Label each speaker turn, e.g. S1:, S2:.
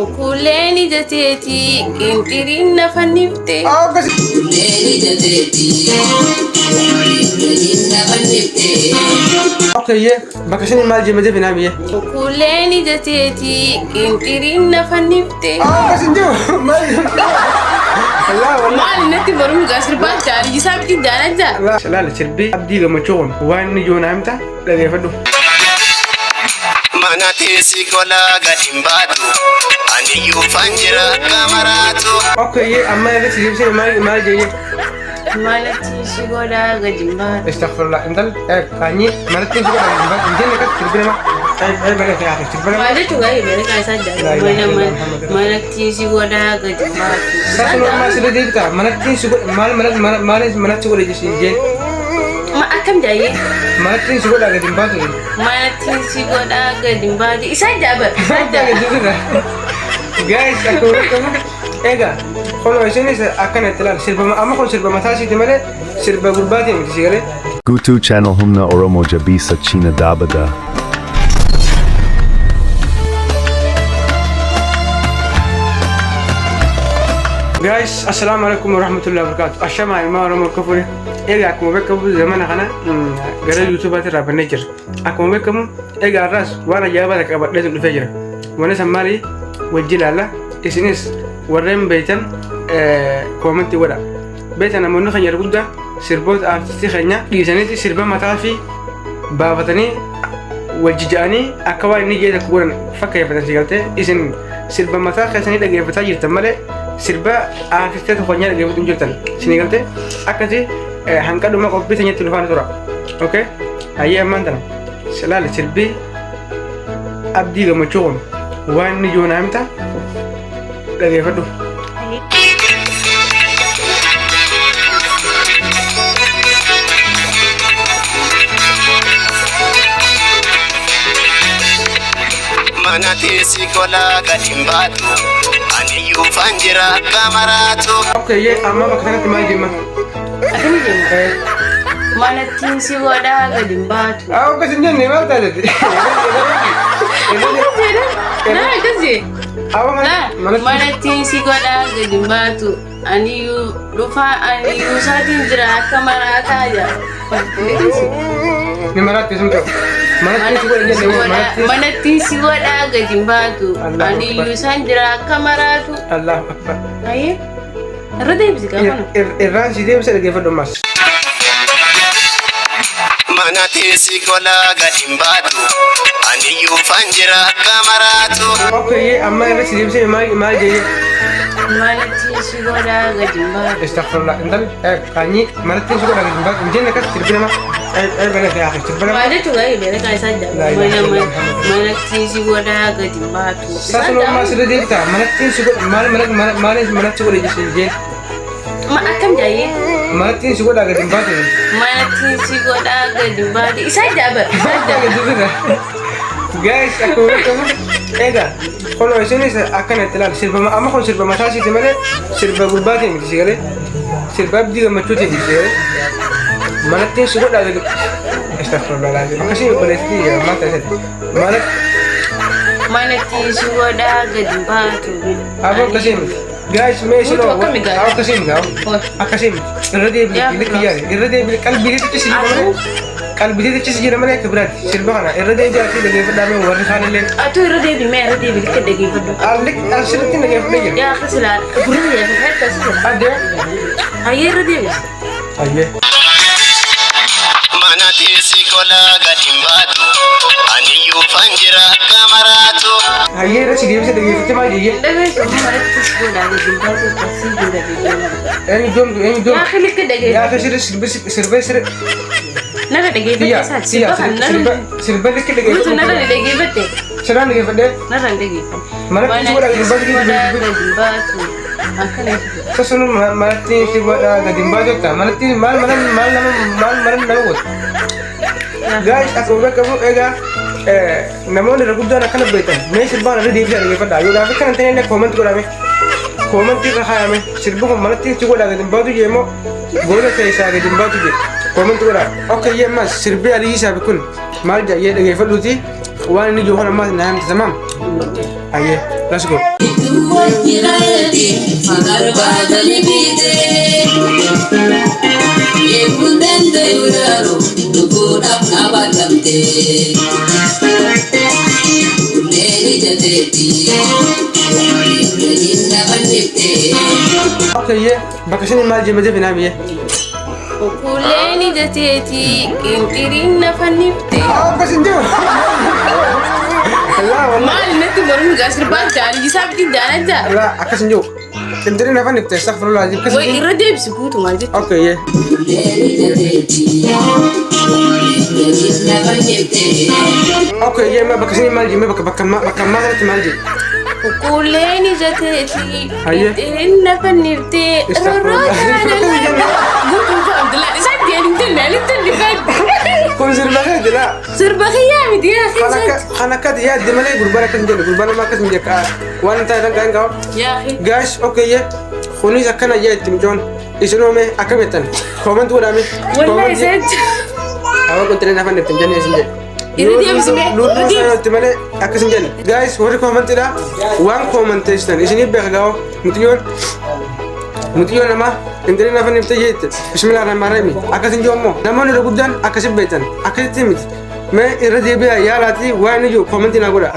S1: Kuuleen ija teetii qinxiriin na fannifte.
S2: Kuuleen ija teetii qinxiriin na fannifte.
S3: Okay, bakka sanii maal jee madee binaa biyye.
S1: Kuuleen ija teetii qinxiriin na fannifte.
S3: Akkas hin jiru. Maal? Allah wallah.
S1: Maal natti barumsa gaa sirbaa jaalii isaa miti jaalajja.
S3: Laala sirbii Abdii Gammachuu kun waan inni jiru naa himta dhageeffadhu.
S4: Mana teessi golaa gad hin baatu. Aniyyuu fan jira akka maraatu.
S3: Okay, amma irratti sirbii maal maal jee?
S1: Manatti si godhaa gadi hin baatu.
S3: Astaghfirullah. Intal kaanyi manatti si godhaa gadi hin baatu. Hin jenne akkas sirbi nama. Ay bale yaa akhi sirbi nama.
S1: Maal jechuun gaa'ee beekaa isaa jaalladha. Manatti si godhaa gadi hin baatu.
S3: Sasuma ammaa sirri deebita. Manatti si godha maal maal maal manatti si godha jechuu jeen.
S1: Ma akkam jaayyee?
S3: Manatti si godhaa gadi hin baatu.
S1: Manatti si godhaa gadi hin baatu. Isaa jaabar. Isaa jaabar.
S3: Guys, akkuma beekamu egaa kunoo isinis akkana itti ilaala sirba amma kun sirba mataa isiiti malee sirba gurbaatii miti si galee.
S5: Guutuu Channel Humna Oromo Jabisa China Dabada.
S3: Guys, assalamu alaikum warahmatullahi wabarakatuh. Ashamaa ilmaa Oromoo kafure. Egaa akkuma beekamu zamana kana gara YouTubeaatti irraa bannee jira. Akkuma beekamu egaa har'as waan ajaa'ibaa takka qabadhee isin dhufee jira. Wanni san maali? Wajji ilaalla. Isinis warreen beektan koomentii godha. Beektan namoonni keenya yeroo guddaa sirboota aartistii keenya dhiisaniiti sirba mataa fi baafatanii wajji ja'anii akka waan inni jee takka godhan fakkeeffatan si galtee isin sirba mataa keessanii dhageeffataa jirtan malee sirba aartistii tokko keenyaa dhageeffatu hin jirtan isin galtee akkasi hanqa dhuma qophii teenyatti nu faana tura. Okay? Hayyee ammaan tana silaali sirbi Abdii Gammachuu kun waan inni jiru naa himta dhageeffadhu.
S4: Mana teessi golaa gad hin baatu. Aniyyuu fan jira akka maraatu.
S3: Okay, amma bakka kanatti maal jemma?
S1: Akkami jenna? Manattiin si godhaa gadi hin baatu.
S3: Akkas hin jenne maal taatete?
S1: Akkas jedha. Naa akkas jedhe. Naa manattiin si godhaa gadi hin baatu. Aniyyuu dhufaa aniyyuu isaatiin jira akka maraataa jira.
S3: Ni maraatti sun ta'u. Manattiin si godha jenne manattiin.
S1: Manattiin si godhaa gadi hin baatu.
S3: Allahu
S1: Aniyyuu
S3: Akbar.
S1: isaan jira akka maraatu.
S3: Allahu Akbar.
S1: Ayyee. Irra deebisi gaafa na.
S3: Irraan si deebisa dhaggeeffadhu ammas.
S4: Mana teessi golaa gad hin baatu. Aniyyuu fan jira akka maraatu.
S3: Okay, amma irra si deebisee maal maal jedhee?
S1: Manatti si godhaa gadi hin baatu.
S3: Astaghfirullah. Intal kaanyi manatti si godhaa gadi hin baatu. Hin jenne akkas sirbi nama. Ay bale yaa akhi sirbi nama.
S1: Maal jechuun gaa'ee beekaa isaa
S3: Laa ilaaha
S1: jaalladha.
S3: illallah Muhammad.
S1: Manatti si godhaa gadi hin baatu.
S3: Sasuma ammaa sirri deebita. Manattiin si godha maal maal maal maal manatti godha jechuu jeen.
S1: Ma akkam jaayyee?
S3: Manattiin si godhaa gadi hin baatu.
S1: Manattiin si godhaa gadi hin baatu. Isaa jaabar. Isaa jaabar.
S3: Guys, akkuma beekamu egaa kunoo isinis akkana itti ilaala sirba amma kun sirba mataa isiiti malee sirba gurbaatii miti si galee sirba Abdii Gammachuutii miti si galee manattiin si godhaa gadi astaghfirullah laazim akkasii obboleettii maal taasise manatti
S1: Manatti si godhaa gadi hin baatu.
S3: Aboo akkasii miti. Guys, mee isin
S1: Guutuu akkami gaari?
S3: Aboo akkasii miti. Aboo
S1: Oi.
S3: akkasii miti. Irra deebi'i
S1: Yaa
S3: likki yaali. Irra deebi'i qalbii teetti si jira malee. Qalbii teetti si jira malee akka biraati. Sirba kana irra deebi'i ati dhaggeeffadhaa mee warri kaan illee.
S1: Atuu irra deebi mee irra deebi likka dhaggeeffadhu.
S3: Allik asirratti dhaggeeffadhee jira.
S1: Yaa akkas ilaala. Gurra dhaggeeffadhu akkas jira.
S3: Addee.
S1: Hayyee irra deebisi.
S3: Hayyee.
S4: Mana teessi golaa gad hin baatu. Aniyyuu fan jira akka maraatu.
S3: Hayyee irra si deebise dhaggeeffatte maal jeyyee?
S1: Hin dhageessu amma manatti si godhaa gadi hin baatu akkasii hin dhageessu.
S3: Eenyu doomtu eenyu
S1: Yaa
S3: doomtu?
S1: akhi likka
S3: Yaa
S1: dhageeffadhu.
S3: akhi sirri sirba sirba sirba
S1: Narra dhageeffadhe
S3: Tiyya
S1: isaati.
S3: tiyya
S1: Sirba kan narra.
S3: sirba sirba likki
S1: Guutuu
S3: dhaggeeffadhu.
S1: narra dhaggeeffatte.
S3: Siraan dhaggeeffadhee
S1: Narra hin dhageeffanne.
S3: Manatti si godhaa gadi hin baatu.
S1: godhaa gadi hin baatu. Akkana jechuudha.
S3: Sasunu manatti si godhaa gadi hin baatu jetta. Manatti maal mana maal nama maal mana nama goota. Guys akkuma beekamu egaa namoonni irra guddaan akkana beektan mee sirbaan irra deebisaa dhaggeeffadhaa. Yoo gaaffii kana hin ta'in illee koomanti godhame. Koomanti irra kaayame sirbi kun manatti si godhaa gadi hin baatu jee immoo goola keessaa gadi hin baatu jee koomanti godhaa. Okay yee ammas sirbi Aliyyi Saabi kun maal jedha jee dhaggeeffadhuuti waan inni jiru kun ammas naa himte tamaam. Ayyee. Let's go. Okay, yeah. Bakka isin maal jee majee finaa biyye.
S1: Kukuleen ija teetii qinxiriin na fannifte.
S3: Akkas hin jiru. Allah wallah.
S1: Maal natti mormi gaa sirbaan jaalli isaa bitiin jaalladha.
S3: Allah akkas hin jiru. Qinxiriin na fannifte astaghfirullah akkas
S1: Way
S3: hin jiru.
S1: irra deebisi guutu maal jechuudha.
S3: Okay, yeah. Okay, yeah, ma bakka isin maal jee bakka bakka bakka ammaa kanatti maal jee.
S1: Kukuleen ija teetii
S3: Hayyee.
S1: qinxiriin na fannifte.
S3: Astaghfirullah.
S1: Guutuu Abdullaa isaan deebiin tenne ani tenne fadhi.
S3: Kun sirba keeti laa.
S1: Sirba kiyyaa miti yaa
S3: Kan akka
S1: keessatti.
S3: kan akka yaadde malee gurbaan akkas hin jenne gurbaan nama akkas hin jenne waan ta'e kan kan qabu.
S1: Yaa akhi.
S3: Guys, okay, yeah. Kunis akkana jee itti mucoon. Isin oome akkam jettan? Comment godhame.
S1: Wallahi isaan.
S3: Hawa qinxiriin na fannifte hin jenne isin jedhe.
S1: Irra deebisi mee, irra
S3: Lulluu
S1: deebisi.
S3: sanatti malee akkas hin jenne. Guys, warri koomantidha. Waan koomanteessitan isiniif beeka gaa'o. Muxiyyoon muxiyyoo namaa qinxiriin na fannifte jeette. Bismillah rahmaan rahim. Akkas hin jiru ammoo namoonni irra guddaan akkasi beektan akkasitti miti. Mee irra deebi'aa yaalaatii waan inni jiru koomantii naa godha.